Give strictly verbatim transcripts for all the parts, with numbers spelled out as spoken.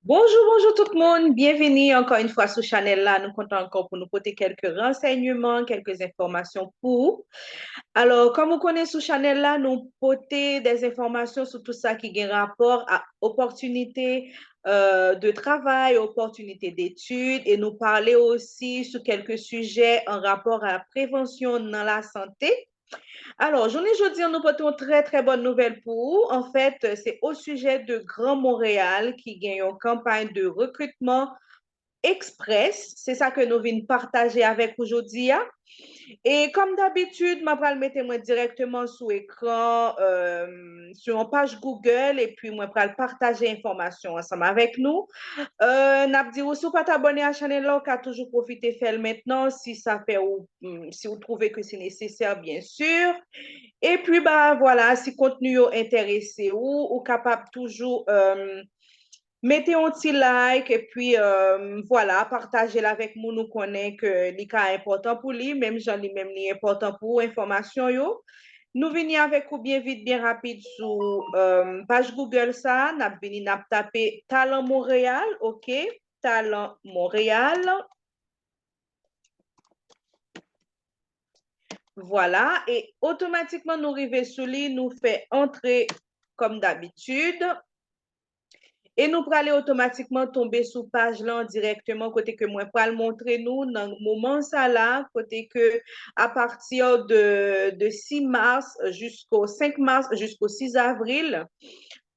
Bonjou, bonjou tout moun. Byenvini ankò yon fwa sou chanèl la. Nou kontan ankò pou nou pote kèlke ransèyman, kèlke enfòmasyon pou ou. Alò, kòm ou konnen sou chanèl la, nou pote de enfòmasyon sou tout sa ki gen rapò a opòtinite, euh, de travay, opòtinite detid, e nou pale osi sou kèlke sijè an rapò a prevansyon nan lasante. Alò, jounen jodi an, nou pote yon trè, trè bòn nouvèl pou ou. Anfèt, se o sijè de Gran Monreyal ki gen yon kanpay de rekritman eksprès. Se sa ke nou vin pataje avèk ou jodi a. E kòm dabitid, mwen pral mete mwen dirèkteman sou ekran, euh, sou yon paj Google, epi mwen pral pataje enfòmasyon ansanm avèk nou. Euh, n ap di ou, si w pa t abòne a chanèl la, ou ka toujou pwofite fè l mentnan, si sa fè ou, mm, si w twouve ke se nesesè, byen si. Epi, ba, vwala, si kontni yo enterese ou, ou kapab toujou, euh, mete yon ti like, epi, euh, vwala, pataje l avèk moun ou konnen ke li ka enpòtan pou li, menm jan li menm li enpòtan pou ou, enfòmasyon yo. Nou vini avèk ou byen vit, byen rapid sou, euh, paj Google sa. N ap vini, n ap tape Talan Monreyal, oke? Talan Monreyal. Vwala, e otomatikman nou rive sou li, nou fè antre kòm dabitid. E nou prale otomatikman tonbe sou paj lan dirèkteman kote ke mwen pral montre nou nan moman sa la, kote ke apati de, de sis mas jisko, senk mas jisko sis avril,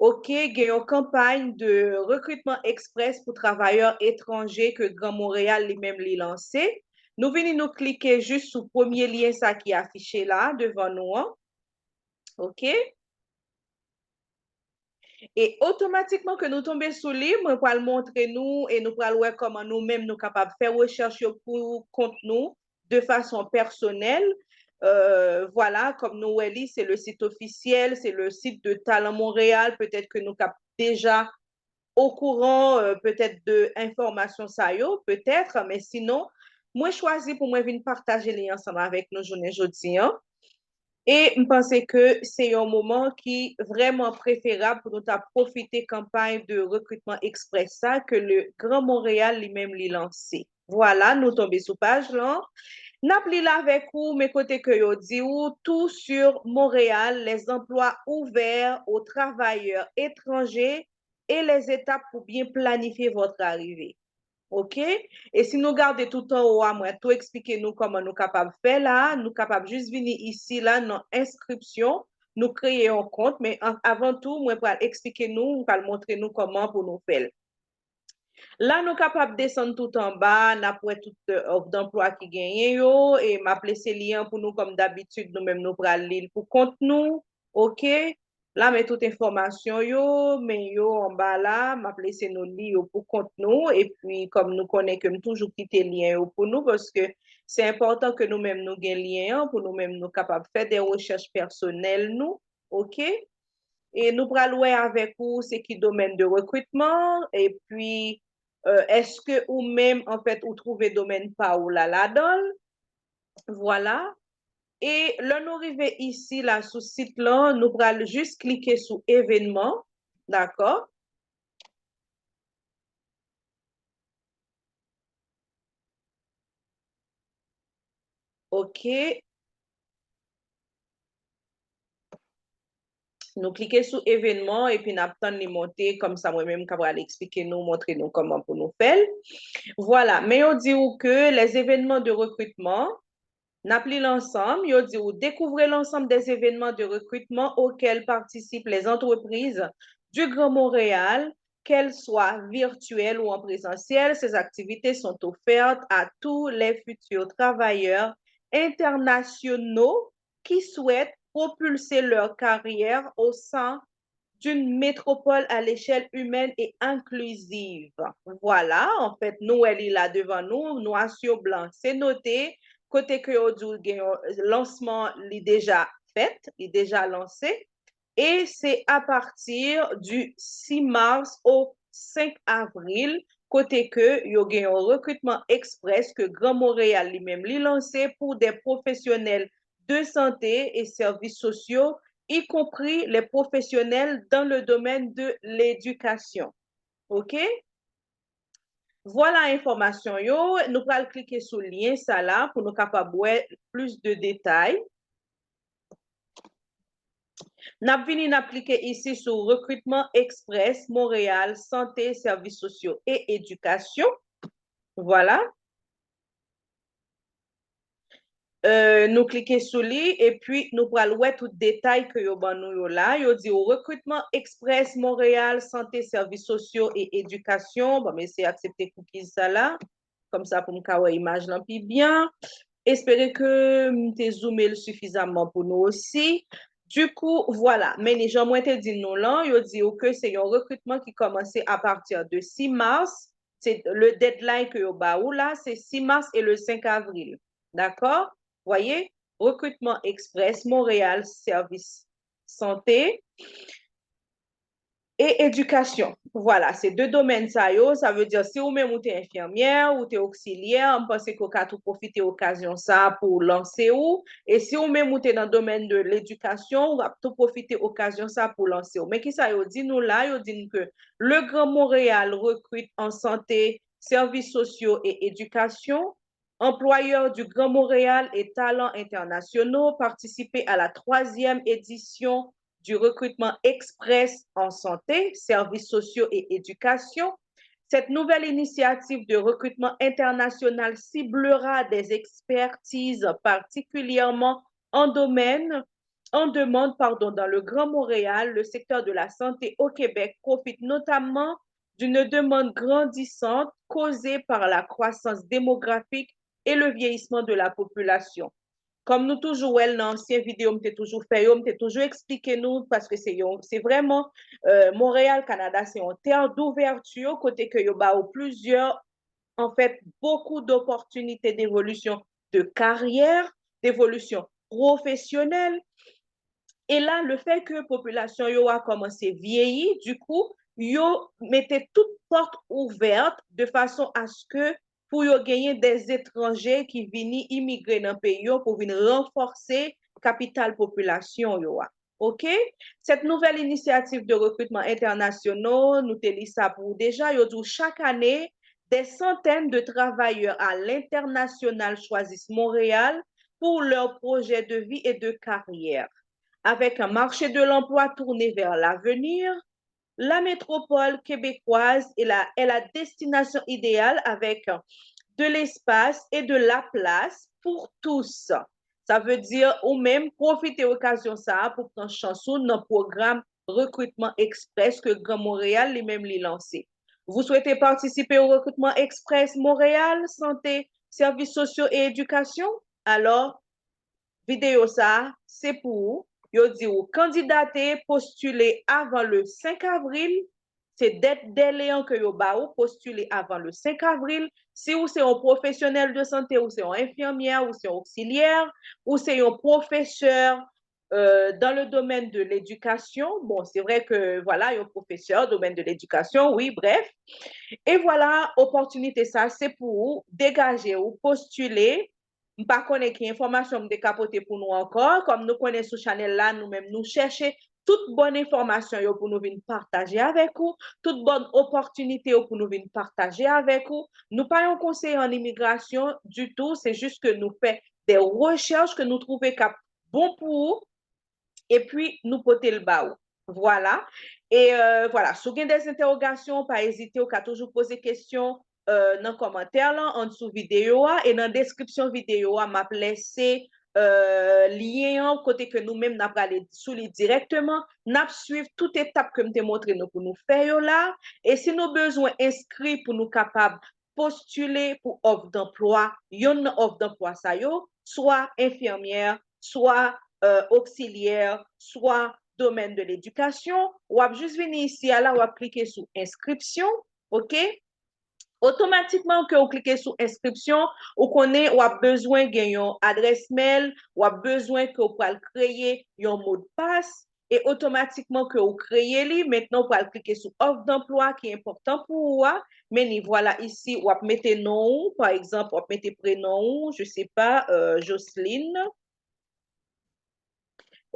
oke, gen yon kanpay de rekritman eksprès pou travayè etranje ke Gran Monreyal li menm li lanse. Nou vini, nou klike jis sou premye lyen sa ki afiche la devan nou an. Oke? E otomatikman ke nou tonbe sou li, mwen pral montre nou e nou pral wè kòman nou menm nou kapab fè rechèch yo pou kont nou de fason pèsonèl. Euh, vwala, kòm nou wè li, se le sit ofisyèl, se le sit de Talan Monreyal. Petèt ke nou kap deja okouran, euh, petèt de enfòmasyon sa yo, petèt, men sinon, mwen chwazi pou mwen vin pataje li ansanm avèk nou jounen jodi an. E m panse ke se yon moman ki vrèman preferab pou nou ta pwofite kanpay de rekritman eksprès sa ke le Gran Monreyal li menm li lanse. Vwala, nou tonbe sou paj lan. N ap li l avèk ou, men kote ke yo di ou, tout sur Montréal, les emplois ouverts aux travailleurs étrangers et les étapes pour bien planifier votre arrivée. Oke? E si nou gade tout anwo a, mwen tou eksplike nou kòman nou kapab fè la. Nou kapab jis vini isi la nan enskripsyon, nou kreye yon kont, men an, avan tou, mwen pral eksplike nou, mwen pral montre nou kòman pou nou fè l. La, nou kapab desann tout anba, n ap wè tout, euh, òf danplwa ki genyen yo, e m ap lese li an pou nou, kòm dabitid, nou menm nou pral li l pou kont nou, oke? La, men tout enfòmasyon yo, men yo anba la, m ap lese nou li yo pou kont nou, epi kòm nou konnen ke m toujou kite lyen yo pou nou, paske se enpòtan ke nou menm nou gen lyen an, pou nou menm nou kapab fè de rechèch pèsonèl nou, oke? E nou pral wè avèk ou se ki domèn de rekritman, epi, euh, èske ou menm, anfèt, ou twouve domèn pa ou la ladan l? Vwala. E lè nou rive isi la sou sit lan, nou pral jis klike sou evènman, dakò? Oke. Nou klike sou evènman epi n ap tann li monte, kòmsa mwen menm m ka pral eksplike nou, montre nou kòman pou nou fè l. Vwala, men yo di ou ke les événements de recrutement, n ap li l ansanm, yo di ou, découvrez l'ensemble des événements de recrutement auxquels participent les entreprises du Grand Montréal, qu'elles soient virtuelles ou en présentiel. Ces activités sont offertes à tous les futurs travailleurs internationaux qui souhaitent propulser leur carrière au sein d'une métropole à l'échelle humaine et inclusive. Vwala, anfèt, nou wè li la devan nou, nwa sou blan, se note, kote ke yo di w gen yon lansman, li deja fèt, li deja lanse, e se apati di sis mas o senk avril, kote ke yo gen yon rekritman eksprès ke Gran Montréal li menm li lanse pou de pwofesyonèl de santé et services sociaux, y compris les professionnels dans le domaine de l'éducation. Oke? Vwala enfòmasyon yo. Nou pral klike sou lyen sa la pou nou kapab wè plis de detay. N ap vini, n ap klike isi sou Recrutement Express Montréal, Santé, Sèvis Sosyo e Edikasyon. Vwala. Euh, nou klike sou li, epi nou pral wè tout detay ke yo ban nou yo la. Yo di w Recrutement Express Montréal, Santé, Sèvis Sosyo e Edikasyon. Bon, m eseye aksepte cookies sa la. Kòmsa pou m ka wè imaj lan pi byen. Espere ke m te zoome l sifizaman pou nou osi. Dikou, vwala, men jan mwen te di nou lan, yo di w ke se yon rekritman ki kòmanse apati de sis mas. Se le deadline ke yo ba ou la, se sis mas e le senk avril. Dakò? Voyez, recrutement express, Montréal, service santé et éducation. Vwala, se de domèn sa yo. Sa vle di, si ou menm ou te enfimyè, ou te oksilyè, m panse ke w ka tou pwofite okazyon sa a pou w lanse w. E si ou menm ou te nan domèn de ledikasyon, w ap tou pwofite okazyon sa a pou w lanse w. Men kisa yo di nou la? Yo di n ke le Grand Montréal recrute en santé, services sociaux et éducation, employeurs du Grand Montréal et talents internationaux, participer à la troisième édition du recrutement express en santé, services sociaux et éducation. Cette nouvelle initiative de recrutement international ciblera des expertises particulièrement en domaine, en demande, pardon, dans le Grand Montréal. Le secteur de la santé au Québec profite notamment d'une demande grandissante causée par la croissance démographique et le vieillissement de la population. Kòm nou toujou wè l nan ansyen videyo m te toujou fè yo, m te toujou eksplike nou, paske se yon, se vrèman, euh, Montréal, Canada, se yon terre d'ouverture, kote ke yo ba ou plizyè, en fait, beaucoup d'opportunités d'évolution de carrière, d'évolution professionnelle. E la, le fait que popilasyon yo a kòmanse vyeyi, dikou, yo mete tout pòt ouvèt de fason à ce que pou yo genyen des étrangers ki vini imigre nan peyi yo pou vin ranfòse kapital popilasyon yo a. OK? Cette nouvelle initiative de recrutement internationaux, nou te li sa pou ou deja, yo di w chaque année, des centaines de travailleurs à l'international choisissent Montréal pour leurs projets de vie et de carrière. Avec un marché de l'emploi tourné vers l'avenir, la métropole québécoise est la, est la destination idéale avec de l'espace et de la place pour tous. Sa vle di, ou menm, pwofite okazyon sa a pou pran chans ou nan pwogram Recrutement Express ke Grand Montréal li menm li lanse. Vous souhaitez participer au recrutement express Montréal, santé, services sociaux et éducation? Alò, videyo sa a, se pou ou. Yo di ou kandidate, postile avan le senk avril. Se dèt dèle an ke yo ba ou, postile avan le senk avril. Si ou se yon pwofesyonèl de santé, ou se yon enfimyè, ou se yon oksilyè, ou se yon pwofesè, euh, dans le domaine de l'éducation. Bon, c'est vrai que, voilà, yon pwofesè, domaine de l'éducation, wi, bref. E vwala, opòtinite sa, se pou ou degaje ou, postile. M pa konnen ki enfòmasyon m te ka pote pou nou ankò. Kòm nou konnen sou chanèl la, nou menm nou chèche tout bòn enfòmasyon yo pou nou vin pataje avèk ou, tout bòn opòtinite yo pou nou vin pataje avèk ou. Nou pa yon konseye an imigrasyon ditou, se jis ke nou fè de rechèch ke nou twouve k ap bon pou ou, epi nou pote l ba ou. Vwala. E, euh, vwala, si w gen de entèwogasyon, pa ezite, ou ka toujou poze kesyon, euh, nan kòmantè lan, ansou videyo a, e nan deskripsyon videyo a, m ap lese, euh, lyen an, kote ke nou menm n ap prale sou li dirèkteman. N ap swiv tout etap ke m te montre nou pou nou fè yo la. E si nou bezwen enskri pou nou kapab postile pou òf danplwa, yonn nan òf danplwa sa yo, swa enfimyè, swa, euh, oksilyè, swa domèn de ledikasyon, w ap jis vini isi a la, w ap klike sou enskripsyon, OK? Otomatikman ke w klike sou enskripsyon, ou konnen w ap bezwen gen yon adrès mèl, w ap bezwen ke w pral kreye yon modpas, e otomatikman ke w kreye li, mentnan w pral klike sou òf danplwa ki enpòtan pou ou a, men ni vwala isi, w ap mete non ou, pa egzanp, w ap mete prenon ou, je sais pas, euh, Jocelyne.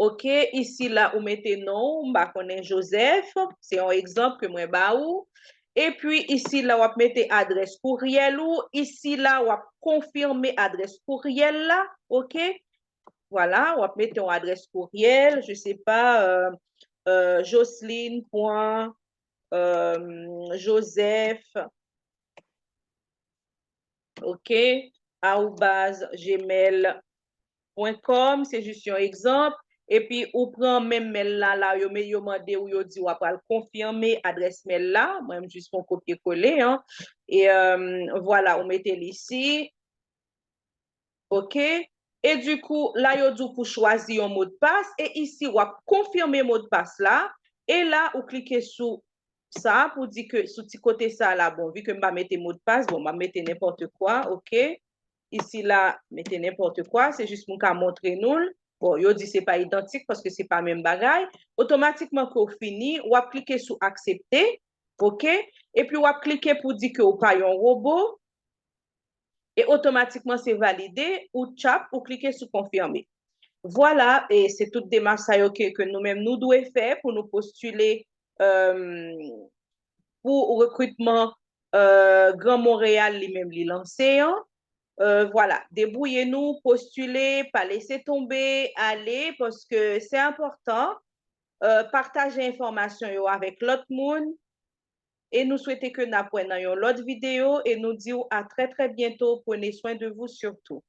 OK, isi la ou mete non ou, m pa konnen Joseph, se yon egzanp ke mwen ba ou. Epi isi la, w ap mete adrès kouryèl ou. Isi la, w ap konfime adrès kouryèl la. Oke? Vwala, w ap mete yon adrès kouryèl, je sais pas, euh, euh, Jocelyn point, euh, Joseph, oke, arobase gmail point com, se jis yon egzanp. Epi ou pran menm mèl la, la yo, yo mande ou, yo di w ap pral konfime adrès mèl la. Mwen, m jis fè yon kopye kole, an. E, euh, vwala, ou mete l isi. Oke? E dikou, la yo di w pou chwazi yon modpas, e isi w ap konfime modpas la, e la ou klike sou sa pou di ke sou ti kote sa la, bon, vi ke m pa mete modpas, bon, m ap mete nenpòt kwa, oke? Isi la, mete nenpòt kwa, se jis pou m ka montre nou l. Bon, yo di se pa idantik paske se pa menm bagay. Otomatikman ke w fini, w ap klike sou aksepte, oke? Epi w ap klike pou di ke w pa yon wobo, e otomatikman se valide, ou tchap, ou klike sou konfime. Vwala, e se tout demach sa yo ke, ke nou menm nou dwe fè pou nou postile, euh, pou rekritman, euh, Gran Monreyal li menm li lanse an. Euh, vwala, debwouye nou, postile, pa lese tonbe, ale, paske se enpòtan. Euh, pataje enfòmasyon yo avèk lòt moun. E nou swete ke n ap wè nan yon lòt videyo e nou di w a trè, trè byento. Prenez soin de vous surtout.